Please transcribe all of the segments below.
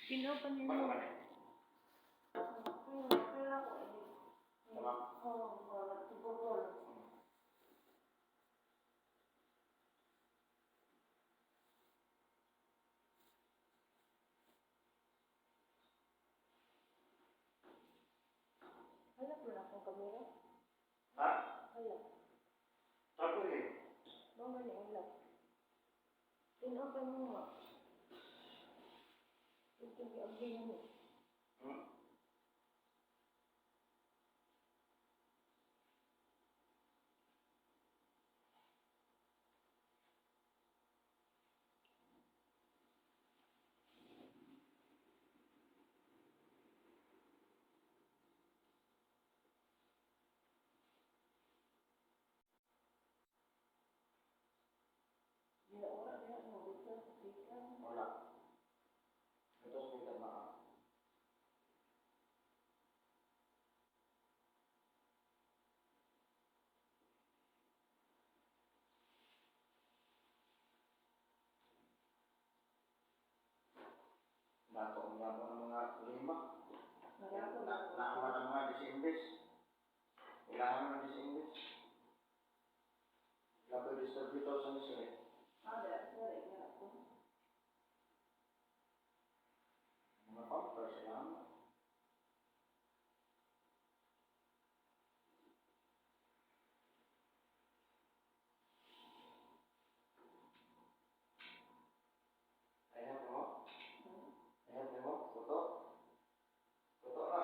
Pinopan niyo. Bago ka na. Kailangan ko eh. Tama. Oo, siguro. Hala po na akong kamera. Ha? Hala. Tapos eh. Mama ni hala. Tinopan mo nga. Ito yung mo. Wala diha no dito sa speaker. Wala. Ito speaker na ka. Nato ang gamo ng mga lima. Narato Na, naaman ang mga disimbis. Kailangan ng disimbis. Lapo distributor sa Missouri. Ah, dira sorry nga ako. Mga pampers, kailangan. Ayan mo. Ayan mo. Puto. Puto na.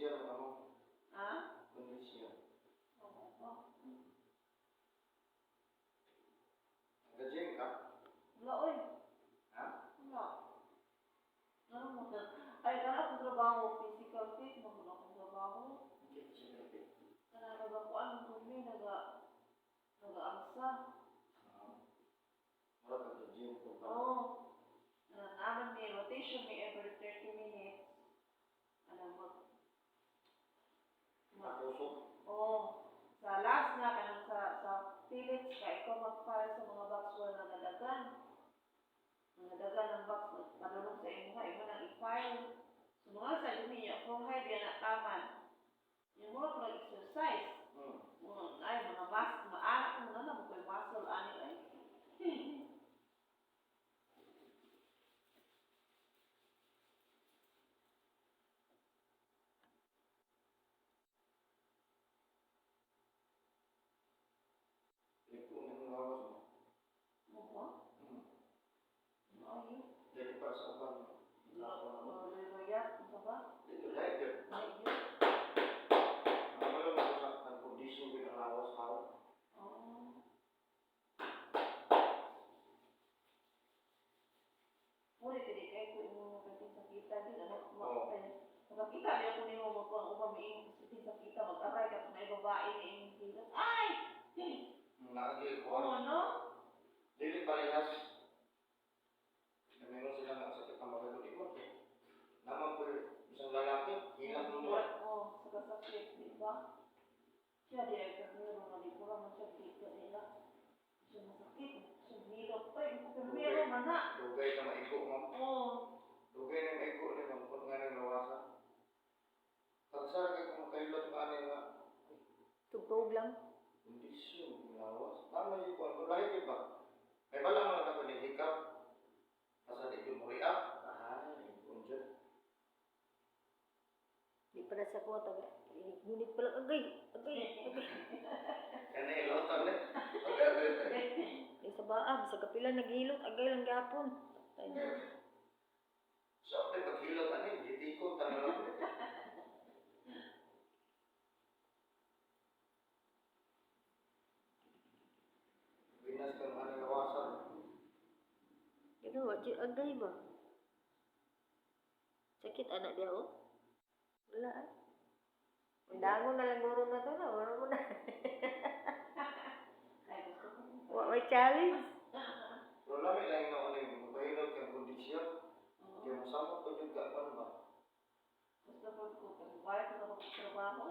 Kondisyon mo. Ha? Kondisyon. Oo ba? Nag-gym ka? Wala oy. Ha? Wala. Ano mo na? Ay, kana akong trabaho, physical fit, mo na akong trabaho. Kana nagakuan ang tumi, nagaangsa. Ah. Wala ka gym ko ba? Oo. Na naman may rotation may every 30 minutes. Ano mag Nakusog. Oo. Sa last na kanang sa Philips kay ikaw mag-file sa mga box wala nagadagan. Mga dagan ng box padulong sa imo ha imo nang i-file. So mga sa niya kung hay biya na taman. Yung mga pag exercise, mga ay mga mas maanak mo na na mo koy muscle ani ay. Liko na yung lawas mo. Mo ba? Maayo. Dili para sa uban. Loyat, ano ba? Dili like it. Maayo. Ang wala mo sa nag-condition yung lawas how. Oh. Muna kini kay ko imo kating sakita din ano ma Oo. ay, makakita niya ko nimo magkuang uban mi imong sakita mag-aray ka kung may babae ni imong hilot. Ay! Naagil ko. Oo no? Dili parehas. Na meron sila nga sakit na magagod mo. Naman po isang lalaki, hilak mo mo. Oo, sa kasakit, di ba? Siya di ay permero nga di ko man siya dito nila. Siya masakit, siya hilot pa, permero man na. Dugay na maigo, ma'am. Oo. Dugay na maigo ni ma'am kung nga nang lawasa. Tagsara kay kung kailot nga ani nga Tugtog lang. kondisyon lawas. Tama yung kuan ko lahi di ba? May bala man ako ni hikap. Asa di ko mo react. Ah, kunjud. Di pala sa kuha taga. Ngunit pala agay, agay, agay. Kana ilotan ni. Okay, okay. Di sa baa, sa kapila naghilot, agay lang gapon. Ay, So, di paghilot ani, gitikon tanan lang. Binas kang ano lawasan. Ganun, wa jud agay ba? Sakit anak dia oh. Wala ay. Undangon na lang guro na to na, wala mo na. Ay, gusto ko. Wa may challenge. Pero lami lang na ano yung mabahilot kang kondisyon. Oo. Kaya masamot ko jud ka pan ba? Gusto ko ko, kung bayad ko na ako sa trabaho.